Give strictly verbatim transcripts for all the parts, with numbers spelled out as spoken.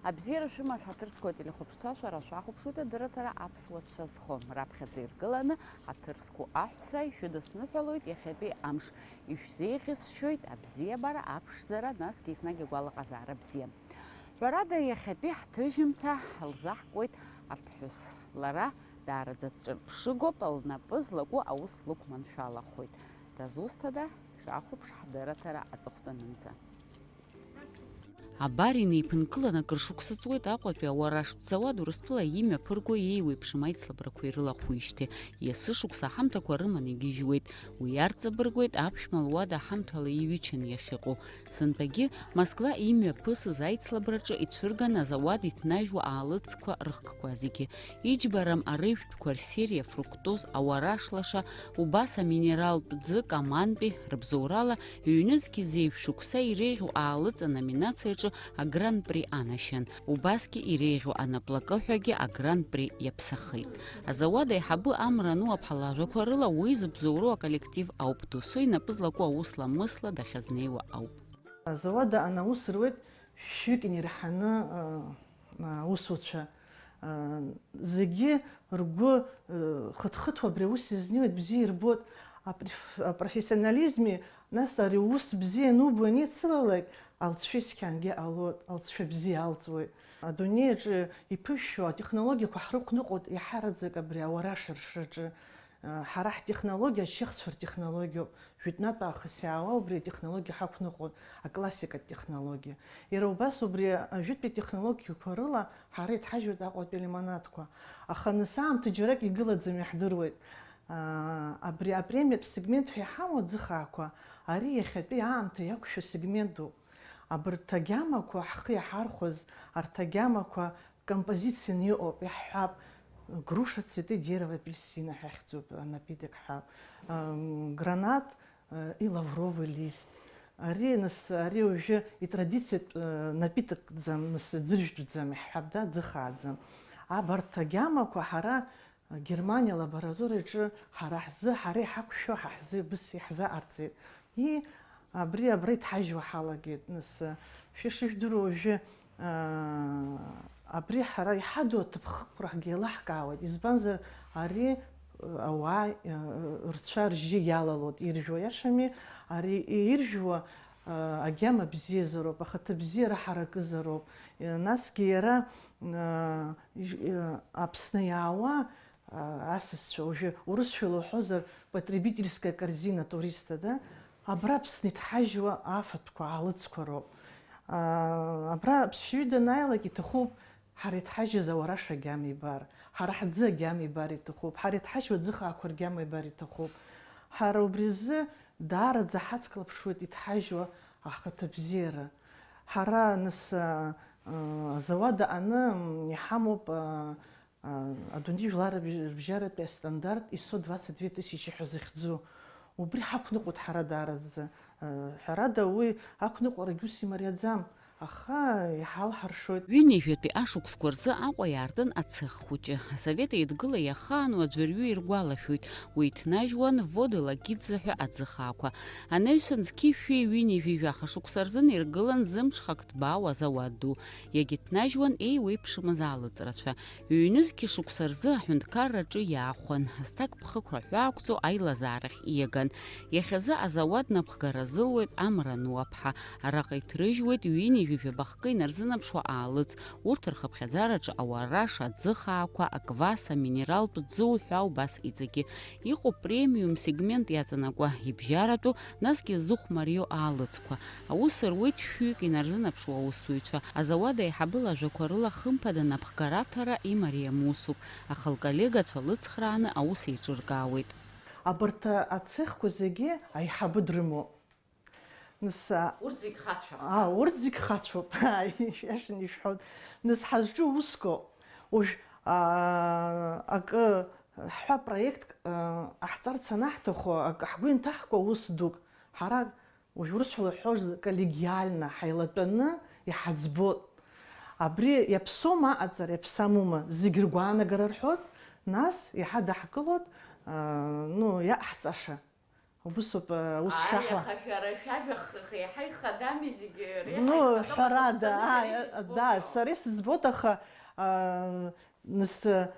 Абзиара шәымаз, ҳаҭыр зқәу ателехәаԥшцәа, шәара шәахәаԥшуеит адырраҭара Аԥсуа цәа зхо. Раԥхьаӡа иргыланы ҳаҭыр зқәу аҳәса ишәыдысныҳәалоит иахьатәи амш. Ишәзеиӷьасшьоит абзиабара, аԥшӡара, насгьы еснагь агәалаҟазаара бзиа. Ҳәарада, иахьатәи ҳҭыжьымҭа лзаҳкуеит аԥҳәыс. Лара даараӡа дҿырԥшыгоуп, лнапы злаку аус лықәманшәалахоит. Дызусҭада? Шәахәаԥш ҳдырраҭара аҵыхәтәанынӡа. Абар инеиԥынкыланы акыр шықәса ҵуеит Аҟәатәи ауараштә зауад Урыстәыла имҩаԥырго еиуеиԥшым аицлабрақәа ирылахәижьҭеи. Есышықәса аҳамҭақәа рыманы игьежьуеит. Уи арҵабыргуеит аԥшәма луада ҳамҭала иҩычаны иахьыҟоу. Сынтәагьы Москва имҩаԥысыз аицлабраҿы ицәырган азауад иҭнажьуа аалыҵқәа рыхкқәа зегьы. Иџьбарам арыжәтәқәа рсериа, фруктоз, ауараш лаша, убас аминералтә ӡы, камантәи, рыбзоурала, ҩнызқь зеижә шықәса иреиӷьу аалыҵ аноминациаҿы агран-при анашьан. Убасгьы иреиӷьу анаплакы ҳәагьы агран-при иаԥсахеит. Азауад аиҳабы Амра Нуаԥҳа лажәақәа рыла, уи зыбзоуроу аколлектив ауп, досу инапы злаку аус ламысла дахьазнеиуа ауп. Азауад аҟны аус руеит шәҩык инеирҳаны, а, а, аусуцәа. А, зегьы ргәы, а, хыҭхыҭуа абри аус иазнеиуеит, бзиа ирбоит. Апроф-, апрофессионализми, нас ари аус бзиа анубо, аницылалак, алҵшәа исхьангьы ҟалоит, алҵшәа бзиа алҵуеит. Адунеи аҿы иԥышәо атехнологиақәа ҳрықәныҟәоит иаҳараӡак абри ауара шыршраҿы. Ҳара ҳтехнологиа ачехцәа ртехнологиоуп. Жәытәнатә аахыс иаауа убри атехнологиа ҳақәныҟәон, аклассикатә технологиа. Иара убас убри ажәытәтәи атехнологиақәа рыла ҳара иҭҳажьуеит Аҟәатәи алимонадқәа. Аха нас аамҭа џьарак игылаӡам, иаҳдыруеит. Абри апремиатә сегмент ҳәа иҳамоу аӡыхаақәа, ари иахьатәи аамҭа иақәшәо сегментуп. Абарҭ агьамақәа ҳхы иаҳархәаз, арҭ агьамақәа композицианы иҟоуп, иаҳҳәап, груша, цветы дерева, апельсина ҳәа иахьӡуп, напиток ҳәа, ам, гранат, э, и лавровый лист. Ари, нас, ари уажәы итрадициатә, э, напитокӡам, нас, ӡыржәтәӡам, иаҳҳәап, да, ӡыхааӡам. Абарҭ агьамақәа ҳара Германиа алабораториаҿы ҳара ҳзы, ҳара иҳақәшәо, ҳа ҳзы, быс иаҳзаҟарҵеит. И, абри абра иҭҳажьуа ҳалагеит. Нас, шәа шыжәдыруа уажәы, аа, абри ҳара иҳаду аҭыԥхықәра ҳгьы еилаҳкаауеит. Избанзар, ари, ауаа, рцәа-ржьы иалалоит, иржәуа иашами, ари иржәуа, аа, агьама бзиазароуп, ахаҭа бзиара ҳаракызароуп. Насгьы иара, аа, иж-, Аԥсны иаауа, асасцәа, уажәы урысшәала уҳәозар, потребительская корзина туриста, да? Абра Аԥсны иҭҳажьуа афатәқәа, аалыҵқәа роуп. Абра аԥсшьаҩы данааилак иҭахуп ҳара иҭҳажьыз ауараш агьама ибар, ҳара ҳӡы агьама ибар иҭахуп, ҳара иҭҳажьуа аӡыхаақәа ргьама ибар иҭахуп. Ҳара убри азы даараӡа ҳацклаԥшуеит иҭҳажьуа ахаҭабзиара. Ҳара, нас, азауад аҟны иҳамоуп, А, адунеи жәлар рыбжь-, рыбжьаратәи астандарт исо двадцать две тысячи ҳәа захьӡу. Убри ҳақәныҟәоит ҳара даараӡа. А, ҳәарада, уи ақәныҟәарагь ус имариаӡам, аха иҳалҳаршоит. Ҩынҩажәатәи ашықәсқәа рзы Аҟәа иаартын ацех хәыҷы. Асовет Еидгыла иахаану аӡәырҩы иргәалашәоит, уи иҭнажьуан Водолакидзе ҳәа аӡыхаақәа. Анаҩсан зқьи жәшәи ҩынҩажәи жәаха шықәса рзын иргылан зымҽхак ҭбаау азауад ду. Иагьыҭнажьуан еиуеиԥшымыз аалыҵрацәа. Ҩнызқь шықәса рзы аҳәынҭқарраҿы иаахәан, азҭак ԥхықәра ҳәаақәҵо аилазаарахь ииаган. Иахьазы азауад напхгара азылуеит Амра Нуаԥҳа. Араҟа иҭрыжьуеит ҩынҩажәи жәаба хкы инарзынаԥшуа аалыҵ, урҭ рхыԥхьаӡараҿы ауараш, аӡыхаақәа, акваса, минералтә ӡы уҳәа убас иҵегьы. Иҟоуп премиум сегмент иаҵанакуа, ибжьаратәу, насгьы зыхә мариоу аалыҵқәа. Аус руеит шәҩык инарзынаԥшуа аусзуҩцәа. Азауад аиҳабы лажәақәа рыла, хымԥада напхгара аҭара имариам усуп, аха лколлегацәа лыцхрааны аус еиҿыркаауеит. Абарҭ ацехқәа зегьы аиҳабы дрымоуп. Нас, а, Урҭ зегь хацәахап. А, урҭ зегь хацәоуп. Ааи, иашаны ишәҳәоит. Нас ҳазҿу усқәоуп. Уажә, а, акы ҳҳәа, проектк, а, ҟаҳҵарц анаҳҭаху, акы ҳгәы инҭаҳкуа ус дук, ҳара уажә урысшәала ҳҳәозар, коллегиально ҳаилатәаны иҳаӡбоит. Абри иаԥсоума аҟаҵара, иаԥсамума, зегь ргәаанагара рҳәоит, нас иаҳа даҳкылоит, а, ну, иаҟаҳҵаша. Убысоуп, э, аус Ааи, шаҳуа. Аха шәара шәажәа х-, х-, еиҳа ихадами зегьы, реиҳа Ну, ихадоу ҳәарада, ацыхәҭаҿы ааи, ҳәа да, исбоит. Сара исыӡбоит, аха, аа, нас, э,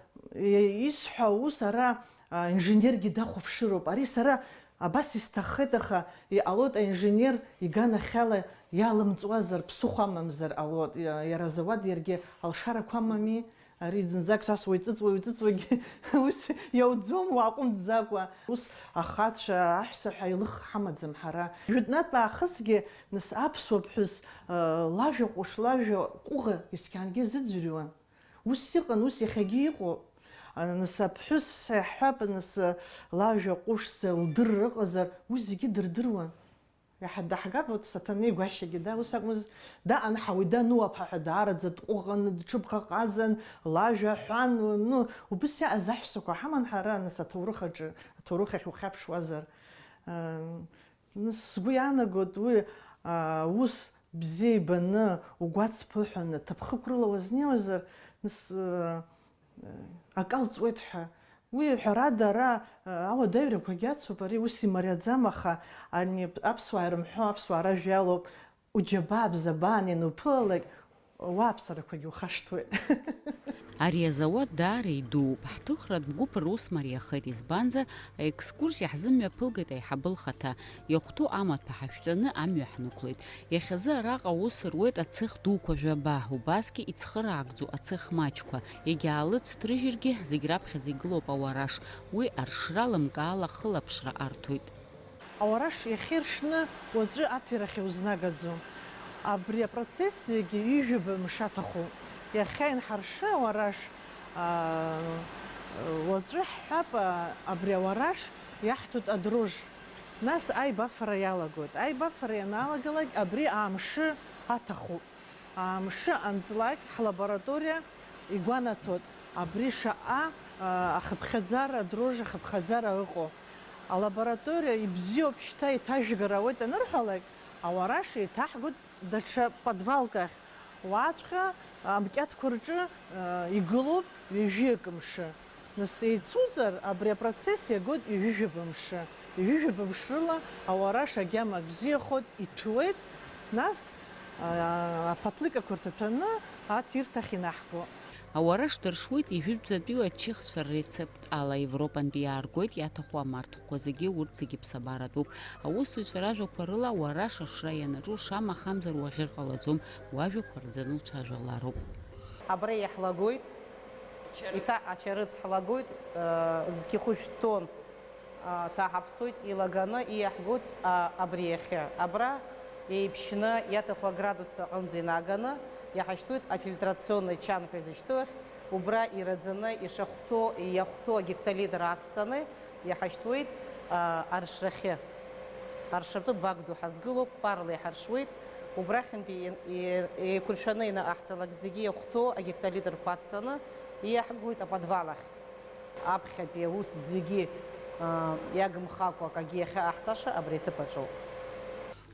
исҳәо аус ара, аа, инженергьы дахәаԥшыроуп. Ари сара абас исҭаххеит, аха иҟалоит аинженер иганахьала иалымҵуазар, ԥсыхәа амамзар ҟалоит. Иа-, иара азауад иаргьы алшарақәа амами. Ари зынӡак сас уаҩҵыҵуа, уаҩҵыҵуагьы ус иауӡом, уааҟәымҵӡакәа. Ус ахацәа, аҳәса ҳәа илых ҳамаӡам ҳара. Жәытәнатә аахысгьы, нас, аԥсуа ԥҳәыс, э, лажәа ҟәыш, лажәа ҟәыӷа исқьангьы зыӡырҩуан. Ус иҟан, ус иахьагьы иҟоуп. А, нас, аԥҳәыс сеиҳәап, нас, лажәа ҟәышӡа лдырра ыҟазар, уи зегьы дырдыруан. Иаҳа даҳгап, вот, Саҭанеи Гәашьагьы, да, ус акәмыз, даҟан ҳауи, дануаԥа ҳәа даараӡа дҟәыӷан, дҽыбӷаҟазан, лажәа аҳәан, ну, убыс иааз аҳәсақәа ҳаман ҳара, нас, аҭоурых аҿы, аҭоурых ахь ухьаԥшуазар. Ам, нас, сгәы иаанагоит, уи, а, ус бзиа ибаны, угәацԥыҳәаны, ҭыԥхықәрыла уазнеиуазар, нас, а, акы алҵуеит ҳәа. Уи, ҳәарада, ара, а, ауадаҩрақәагьы ацуп, ари ус имариаӡам, аха ани аԥсуаа ирымҳәо аԥсуаа ражәа иалоуп, уџьабаа бзабаан иануԥылалак, уааԥсарақәагьы ухашҭуеит. Ари азауад даара идууп. Ҳҭыхратә гәыԥ рус мариахеит, избанзар, аекскурсиа ҳзымҩаԥылгеит аиҳабы лхаҭа. Иахәҭоу амаҭәа ҳашәҵаны амҩа ҳнықәлеит. Иахьазы араҟа аус руеит ацех дуқәа жәаба, убасгьы ицхыраагӡоу ацех маҷқәа. Егьа аалыҵҭрыжьыргьы, зегь раԥхьаӡа игылоуп ауараш. Уи аршра лымкаала ахылаԥшра арҭоит. Ауараш иахьа иршны уаҵәы аҭирахь иузнагаӡом. Абри апроцесс зегьы ҩажәаба мшы аҭахуп. Иахьа инҳаршы ауараш, аа, уаҵәы ҳҳәап, аа, абри ауараш иаҳҭоит адрож. Нас аибафара иалагоит. Аибафара ианалагалак, абри аамшы аҭахуп. Аамшы анҵлак, ҳлабораториа игәанаҭоит, абри шаҟа, а, ахыԥхьаӡара, адрож ахыԥхьаӡара ыҟоу. Алабораториа ибзиоуп, шьҭа иҭажәгар ауеит анырҳәалак, ауараш еиҭаҳгоит даҽа подвалк ахь. Уаҵәҟьа амкьаҭқәа рҿы, а, игылоуп ҩажәи акы мшы. Нас еицуҵар, абри апроцесс иагоит ҩажәижәаба мшы. Ҩажәижәаба мшрыла ауараш агьама бзиахоит, иҭәуеит, нас, аа, аԥаҭлыкақәа рҭаҭәаны аҭирҭахь инаҳго. Ауараш дыршуеит ижәытәӡатәиу ачыхцәа ррецепт ала, Европантәи иааргоит иаҭаху амарҭхәқәа зегьы, урҭ зегьы ԥсабаратәуп. Аусзуҩцәа ражәақәа рыла, ауараш ашра ианаҿу шамахамзар уаӷьыр ҟалаӡом, уажәақәа рӡаны уцәажәалароуп. Абра иаҳлагоит, Ачарыц. Иҭа-, ачарыц ҳлагоит, э, зқьы хәышә тонн, э, ҭаҳаԥсоит, илаганы иаҳгоит, а, абри иахьа. Абра еиԥшьны иаҭаху аградус аҟынӡа инаганы иҳашьҭуеит афильтрационный чан ҳәа изышьҭоу ахь, убра ираӡаны ишахәҭоу, иахәҭоу агектолитр аццаны, иҳашьҭуеит, аа, аршрахьы. Аршратәы бак ду ҳазгылоуп, парла иҳаршуеит. Убрахьынтәи и-, и-, еиқәыршәаны ианаҟаҳҵалак зегьы иахәҭоу агектолитрқәа аццаны иаҳгоит аподвал ахь. Аԥхьатәи аус зегьы, аа, иагымхакәа акгьы иахьаҟаҳҵаша абри аҭыԥ аҿоуп.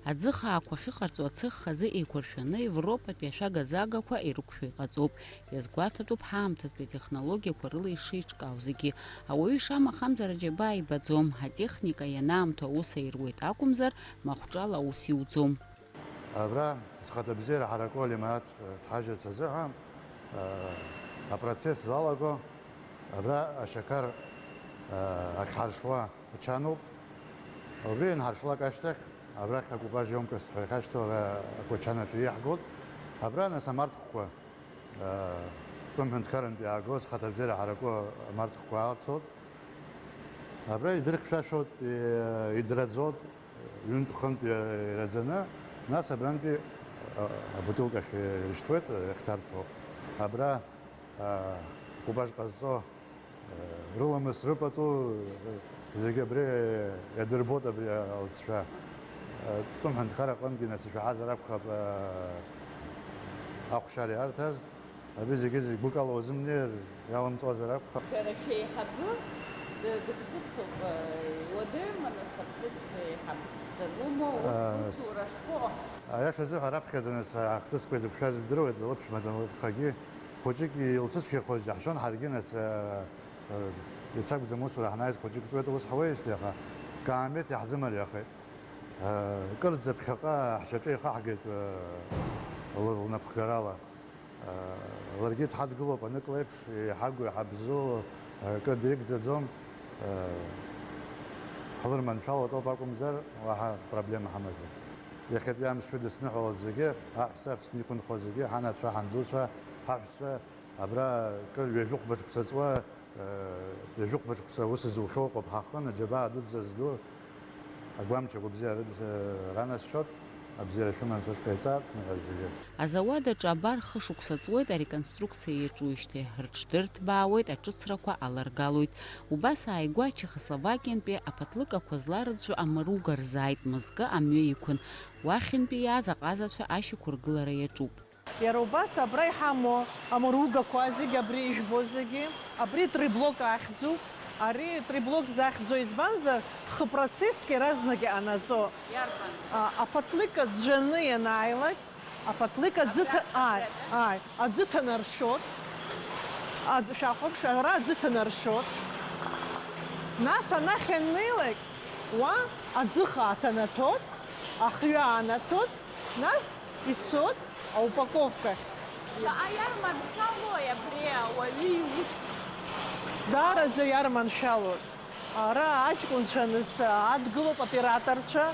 Аӡы хаақәа ахьыҟарҵо ацех хазы еиқәыршәаны Европатәи ашәага-загақәа ирықәшәо иҟаҵоуп. Иазгәаҭатәуп ҳаамҭазтәи атехнологиақәа рыла ишеиҿкаау зегьы. Ауаҩы ишамахамзар аџьабаа ибаӡом, атехника ианаамҭоу аус аируеит акәымзар, махәҿала аус иуӡом. Абра зхаҭа бзиара ҳараку алимаат, э, дҳажьырц азыҳәа, э, апроцесс залаго, абра ашьақар, э, ахьҳаршуа ачануп. Убри ианҳаршлак ашьҭахь, абрахь акупаж емкость ҳәа иахьашьҭоу ара акәачанаҿы иаҳгоит. Абра, нас, амарҭхәқәа, э, тәым ҳәынҭқарантә иаагоз, хаҭабзиара ҳараку амарҭхәқәа аалҭоит. Абра идырхьшәашәоит, и-, идраӡоит, ҩынтә-хынтә ираӡаны, нас абрантәи, а, абутылкахь ирышьҭуеит, иахьҭарҭәо. Абра, а, акупаж ҟазҵо, а, рыламыс рыпату, а, зегьы абри иадырбоит абри алҵшәа. А, тәым ҳәынҭқар аҟынгьы нас ишәаҳазар акәхап, а, ахәшьара иарҭаз. Абри зегьы-зегь гәыкала уазымнеир, иалымҵуазар акәхап. Шәара шәеиҳабы д-, дыԥҳәысуп, э, иуадаҩма, нас, аԥҳәыс еиҳабыс данума, ус, ус, усура шԥаҟоу? Аиаша азыҳәа, раԥхьаӡа, нас, ахҭысқәа изықәшәаз бдыруеит, лыԥшәма данлыԥхагьы хәыҷык илцәыцәгьахоз џьаҳшьон, ҳаргьы, нас, э, э, иацы акәӡам усура ҳанааиз, хәыҷык ҵуеит, ус ҳауеижьҭеи, аха Каамеҭ иаҳзымариахеит. Кырӡа ԥхьаҟа ҳшьаҿа ихаҳгеит лнапхгарала. Ларгьы дҳадгылоуп анык леиԥш, иҳагу, иҳабзоу акы дрыгӡаӡом. Ҳлырманшәалоит ауп акәымзар, уаҳа проблема ҳамаӡам. Иахьатәи амш шәыдысныҳәалоит зегьы, аҳәса Аԥсны иқәынхо зегьы, ҳанацәа, ҳандуцәа, ҳаҳәшьцәа, абра кыр ҩажәи хәба шықәса ҵуа, ҩажәи хәба шықәса аус зухьоу ыҟоуп, ҳаҟын, аџьабаа дуӡӡа зду, агәамч агәабзиара рыд-, ранасшьоит, абзиара шәыман, шәышҟаиҵа, шәныҳәа зегьы. Азауад аҿы абар хышықәса ҵуеит ареконструкциа иаҿуижьҭеи, рыҽдырҭбаауеит, аҿыцрақәа аларгалоит. Убас ааигәа Чехословакиантәи аԥаҭлыкақәа зларыӡәӡәо амыруга рзааит, мызкы амҩа иқәын. Уахьынтәи иааз аҟазацәа ашьақәыргылара иаҿуп. Иара убас абра иҳамоу амыругақәа зегьы, абри ижәбо зегьы, абри триблок ахьӡуп. Ари триблок захьӡу избанзар, хы процесск иаразнак иҟанаҵо. Иарбан? А, аԥаҭлыка ӡәӡәаны ианааилак, аԥаҭлыка аӡы ҭа-, ааи, ааи, аӡы ҭанаршьоит. Ад-, шәахәаԥш, ара аӡы ҭанаршьоит. Нас анахь ианнеилак, уа аӡы хаа ҭанаҭоит, ахҩа анаҭоит, нас ицоит аупаковкахь. Шаҟа иарманшәалои абри ауаҩы иус? Даараӡа иарманшәалоит. Ара аҷкәынцәа аныс адгылоуп, операторцәа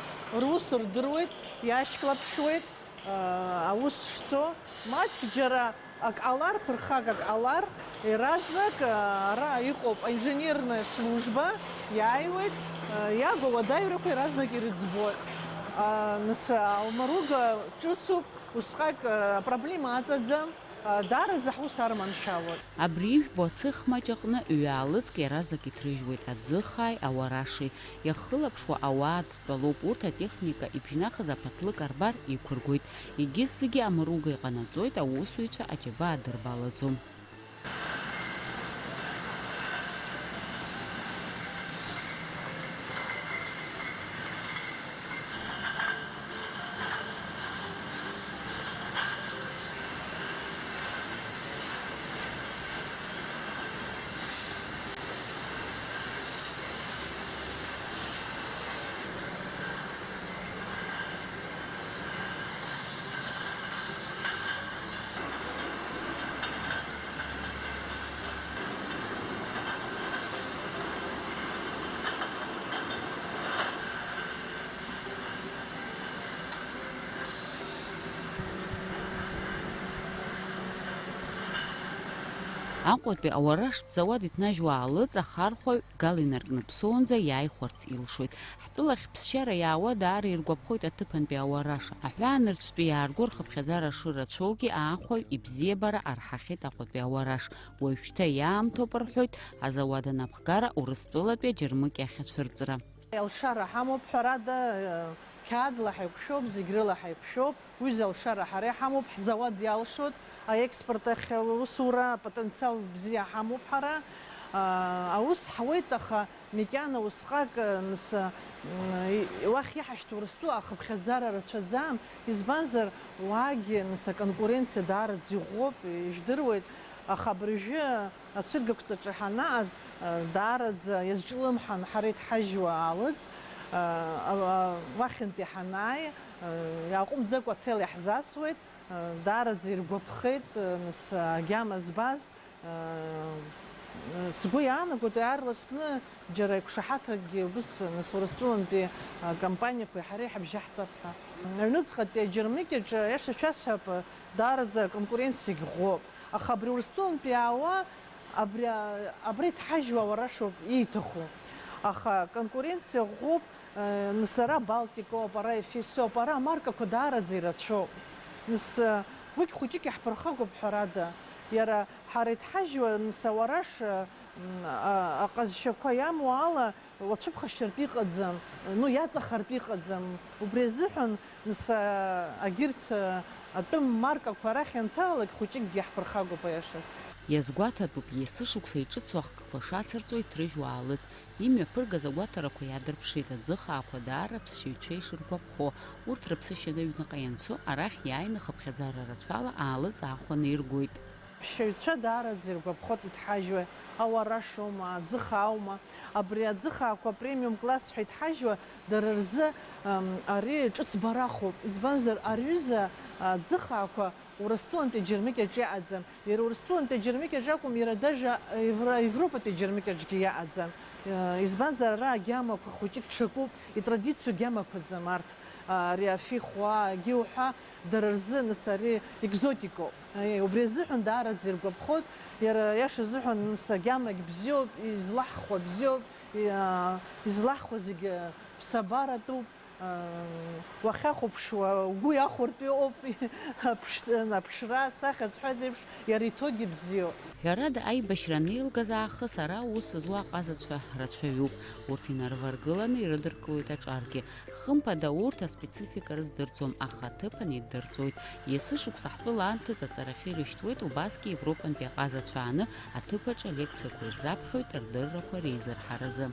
рус рдыруеит, иашьклаԥшуеит, аа, аус шцо. Маҷк џьара ак ҟалар, ԥырхагак ҟалар, иаразнак, аа, ара иҟоуп аинженерная служба, иааиуеит, аа, иагу ауадаҩрақәа иаразнак ирыӡбоит. Аа, нас, алмаруга ҿыцуп, усҟак, аа, апроблема аҵаӡам. Даараӡа ҳус арманшәалоит. Абри ижәбо ацех маҷ аҟны ҩ-аалыҵк иаразнак иҭрыжьуеит аӡыхааи ауараши. Иахылаԥшуа ауаа дтәалоуп, урҭ атехника ибжьнахыз аԥаҭлык арбар иқәыргоит. Егьыс зегьы амыруга иҟанаҵоит, аусзуҩцәа аџьабаа дырбалаӡом. Аҟәатәи ауараштә зауад иҭнажьуа аалыҵ ахархәаҩ гал инаркныԥсоунӡа иааихәарц илшоит. Ҳтәылахь ԥсшьара иаауа даара иргәаԥхоит аҭыԥантәи ауараш. Аҳәаанырцәтәи иаарго рхыԥхьаӡара шырацәоугьы аахәаҩ ибзиабара арҳахьеит Аҟәатәи ауараш. Уажәшьҭа иаамҭоуп рҳәоит азауад анапхгара Урыстәылатәи аџьармыкьа ахьацәырҵра. Алшара ҳамоуп, ҳәарада, қьаадла ҳаиқәшәоуп, зегь рыла ҳаиқәшәоуп. Уи алшара ҳара иҳамоуп, ҳзауад иалшоит, аекспорт ахь аусура апотенциал бзиа ҳамоуп ҳара. Аус ҳуеит, аха макьана усҟак, нас, уахь иҳашьҭоу Урыстәыла ахыԥхьаӡара рацәаӡам, избанзар, уаагьы, нас, аконкуренциа даараӡа иӷәӷәоуп, ижәдыруеит, аха абыржәы Ацәыргақәҵаҿы ҳанааз, даараӡа иазҿлымҳан ҳара иҭҳажьуа аалыҵ, уахьынтәи ҳанааи, иааҟәымҵӡакәа аҭел иаҳзасуеит, даараӡа иргәаԥхеит, нас, агьама збаз, сгәы иаанагоит, иаарласны џьара иқәшаҳаҭракгьы убыс, нас, Урыстәылантәи акомпаниақәеи ҳареи ҳабжьаҳҵап ҳәа. Аҩныҵҟатәи аџьармыкьаҿы, аиаша шәасҳәап, даараӡа аконкуренциагь ӷәӷәоуп. Аха абри Урыстәылантәи иаауа, абри, абра иҭҳажьуа ауарашоуп ииҭаху. Аха аконкуренциа ӷәӷәоуп, э, нас ара Балтикоуп, ара Ефесоуп, ара амаркақәа даараӡа ирацәоуп. Нас, э, уигь хәыҷык иаҳԥырхагоуп, ҳәарада. Иара ҳара иҭҳажьуа, нас, ауараш, э, м, а, аҟазшьақәа иамоу ала, уацәыԥхашьартә иҟаӡам, ну, иаҵахартә иҟаӡам. Убри азыҳәан, нас, агьырҭ, атәым маркақәа арахь ианҭаалак, хәыҷыкгьы иаҳԥырхагоуп, аиашаз. Иазгәаҭатәуп, есышықәса иҿыцу ахкқәа шацырҵо иҭрыжьуа аалыҵ, имҩаԥыргаз агәаҭарақәа иаадырԥшит, аӡыхаақәа даара аԥсшьаҩцәа ишыргәаԥхо, урҭ рыԥсышьа аҩныҟа ианцо, арахь иааины хыԥхьаӡара рацәала аалыҵ аахәаны иргоит. Аԥсшьаҩцәа даараӡа иргәаԥхоит иҭҳажьуа, ауарашоума, аӡыхааума. Абри аӡыхаақәа премиум класс ҳәа иҭҳажьуа, дара рзы, ам, ари ҿыцбарахуп. Избанзар, ари аҩыза аӡыхаақәа Урыстәылантәи аџьармыкьаҿ иаҟаӡам. Иара Урыстәылантәи аџьармыкьаҿ акәым, иара даже Евро-, Европатәи аџьармыкьаҿгьы иаҟаӡам. Э, избанзар, ара агьамақәа хәыҷык ҽакуп, итрадициоу гьамақәаӡам арҭ. А, ари афихуа, агьи уҳәа, дара рзы, нас, ари екзотикоуп. Аиеи, убри азыҳәан даараӡа иргәаԥхоит. Иара, иаша азыҳәан, нас, агьамагь бзиоуп, излаҳхуа бзиоуп, и-, а, излаҳхуа зегьы ԥсабаратәуп. А, уахьахәаԥшуа, угәы иахәартә иҟоуп, аԥш-, аԥшра, асахьа зҳәаз еиԥш, иара иҭогьы бзиоуп. Ҳәарада, аибашьра анеилгаз аахыс ара аус зуа аҟазацәа рацәаҩуп. Урҭ инарываргыланы ирыдыркылоит аҿаргьы. Хымԥада, урҭ аспецифика рыздырӡом, аха аҭыԥан иддырҵоит. Есышықәса ҳтәыла анҭыҵ аҵарахьы ирышьҭуеит, убасгьы Европантәи аҟазацәа ааны аҭыԥаҿы алекциақәа ирзаԥхьоит рдыррақәа реизырҳаразы.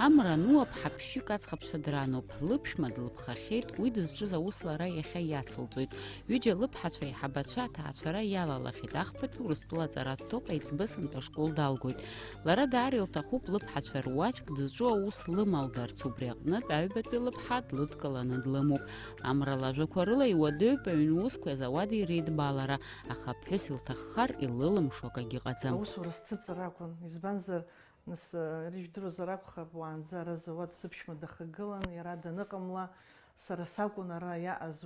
Амра Нуаԥҳа ԥшьҩык аӡӷабцәа дрануп. Лыԥшәма длыԥхахьеит, уи дызҿыз аус лара иахьа иацылҵоит. Ҩыџьа лыԥҳацәа аиҳабацәа аҭаацәара иалалахьеит, ахԥатәи Урыстәыла аҵара дҭоуп, аиҵбы сынтәа ашкол далгоит. Лара даара илҭахуп лыԥҳацәа руаӡәк дызҿу аус лымалдарц, убри аҟнытә аҩбатәи лыԥҳа длыдкыланы длымоуп. Амра лажәақәа рыла иуадаҩуп аҩн усқәеи азауади реидбалара, аха аԥҳәыс илҭаххар, илылымшо акагьы ыҟаӡам. Аусура сҭыҵыр акәын, избанзар, нас, э, ари жәдыруазар акәхап, уаанӡа ара азауад сыԥшәма дахагылан, иара даныҟамла, сара сакәын ара иаҟаз,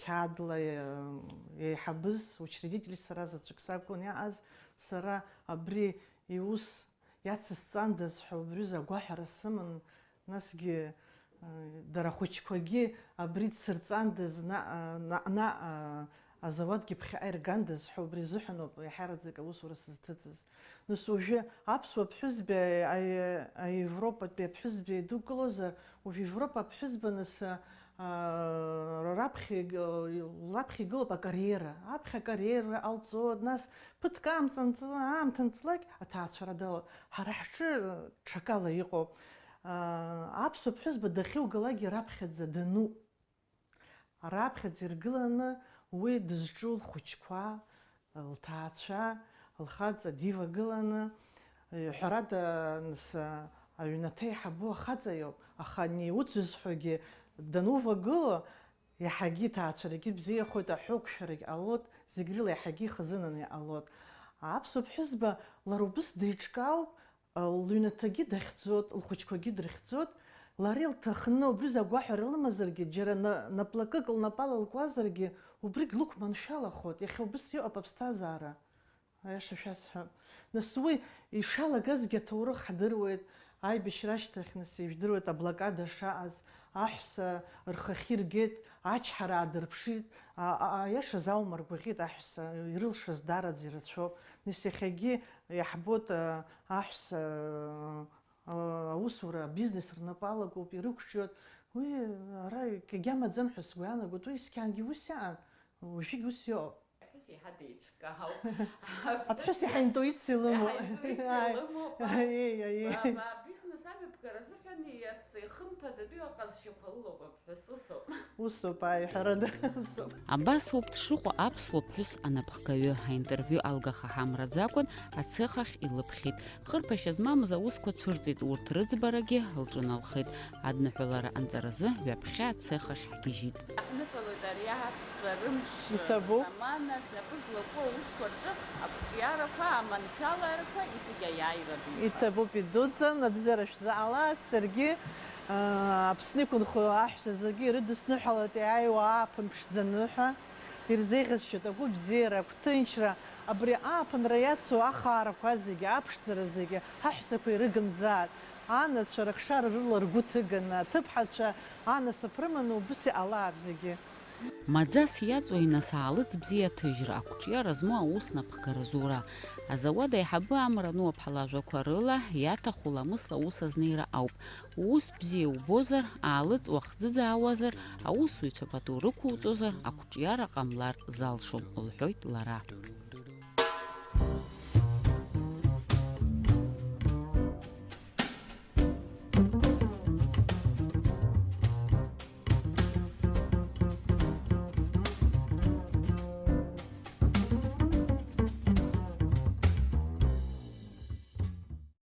қьаадла, э, еиҳабыз, учредитель сара заҵәык сакәын иаҟаз, сара абри иус иацысҵандаз ҳәа убри азы агәаҳәара сыман, насгьы, э, дара ахәыҷқәагьы абри дсырҵандаз, наҟ-, наҟ-, наҟ-, а, азауадгьы ԥхьаҟа иргандаз ҳәа убри азыҳәан ауп иаҳараӡак аусура сызҭыҵыз. Нас уажәы аԥсуа ԥҳәызба, аи-, аи-, аевропатәи аԥҳәызба идукылозар, уажәы Европа аԥҳәызба нас, а, раԥхьа иг-, лаԥхьа игылоуп акариера. Аԥхьа акариера ҟалҵо, нас ԥыҭк аамҵанҵ-, аамҭа анҵлак, аҭаацәара далоуп. Ҳара ҳҿы, э, ҽакала иҟоуп. А, аԥсуа ԥҳәызба дахьугалакгьы раԥхьаӡа дануп. Раԥхьаӡа иргыланы уи дызҿу лхәыҷқәа, лҭаацәа, лхаҵа дивагыланы, э, ҳәарада, нас, аҩнаҭа еиҳабу ахаҵа иоуп, аха ани уцызҳәогьы данувагыло, иаҳагьы иҭаацәарагьы бзиахоит, аҳәоуқәшәарагь ҟалоит, зегь рыла иаҳагьы ихазынаны иҟалоит. Аԥсуа ԥҳәызба лара убыс деиҿкаауп, лыҩнаҭагьы дахьӡоит, лхәыҷқәагьы дрыхьӡоит, лара илҭахны убри азы агәаҳәара лымазаргьы, џьара на-, наплакык лнапала лкуазаргьы, убригь лықәманшәалахоит, иахьа убыс иҟоуп аԥсҭазаара. Аиаша шәасҳәап. Нас уи ишалагазгьы аҭоурых ҳдыруеит, аибашьра ашьҭахь, нас, ижәдыруеит аблокада шаҟаз, аҳәса рхахьы иргеит, ачҳара аадырԥшит, а-, а-, аиашаз аума ргәаӷьит аҳәса, ирылшаз даараӡа ирацәоуп. Нас иахьагьы иаҳбоит, а, аҳәса, а, аусура, абизнес рнапы алагоуп, ирықәҿиоит. Уи ара егьа маӡам ҳәа сгәы иаанагоит, уи есқьынгьы ус иаан, уажәыгь ус иҟоуп. Аԥҳәыс еиҳа деиҿкаауп. Аԥҳәыс еиҳа интуициа лымоуп. Еиҳа интуициа лымоуп. Аиеи, аиеи. Ба-, ба-, бизнес амҩаԥгара азыҳәан иац-, ихымԥадатәу аҟазшьақәа лылоуп аԥҳәыс, усоуп. Усоуп, ааи, ҳәарада, усоуп. Абас ауп дшыҟоу аԥсуа ԥҳәыс анапхгаҩы. Аинтервиу алгаха ҳамраӡакәан, ацех ахь илыԥхьеит. Хырԥашьа змамыз аусқәа цәырҵит, урҭ рыӡбарагьы лҿыналхеит. Адныҳәалара анҵаразы ҩаԥхьа ацех ахь ҳгьежьит. Ҳныҳәалоит ари аҳ-, Сарымш, иҭабуп. Замана шәнапы злаку аусқәа рҿы ақәҿиарақәа, аманшәаларақәа иҵегь аиааира ду. Иҭабуп, идуӡӡан, абзиара шәзаҟалааит, саргьы, аа, Аԥсны иқәынхо аҳәса зегьы ирыдысныҳәалоит иааиуа ааԥын ԥшӡаны ҳәа. Ирзеиӷьасшьоит агәабзиара, агәҭынчра, абри ааԥынра иацу ахаарақәа зегьы, аԥшӡара зегьы ҳаҳәсақәа ирыгымзааит. Анацәа рыхшара рыла ргәы ҭыганы, аҭыԥҳацәа анасыԥ рыманы убыс иҟалааит зегьы. Маӡас иаҵоу инасаалыҵ бзиа аҭыжьра, ақәҿиара змоу аус напхгара зура. Азауад аиҳабы Амра Нуаԥҳа лажәақәа рыла, иаҭаху ламысла аус азнеира ауп. Ус бзиа убозар, аалыҵ уахӡыӡаауазар, аусзуҩцәа пату рықәуҵозар, ақәҿиара ҟамлар залшом, лҳәоит лара.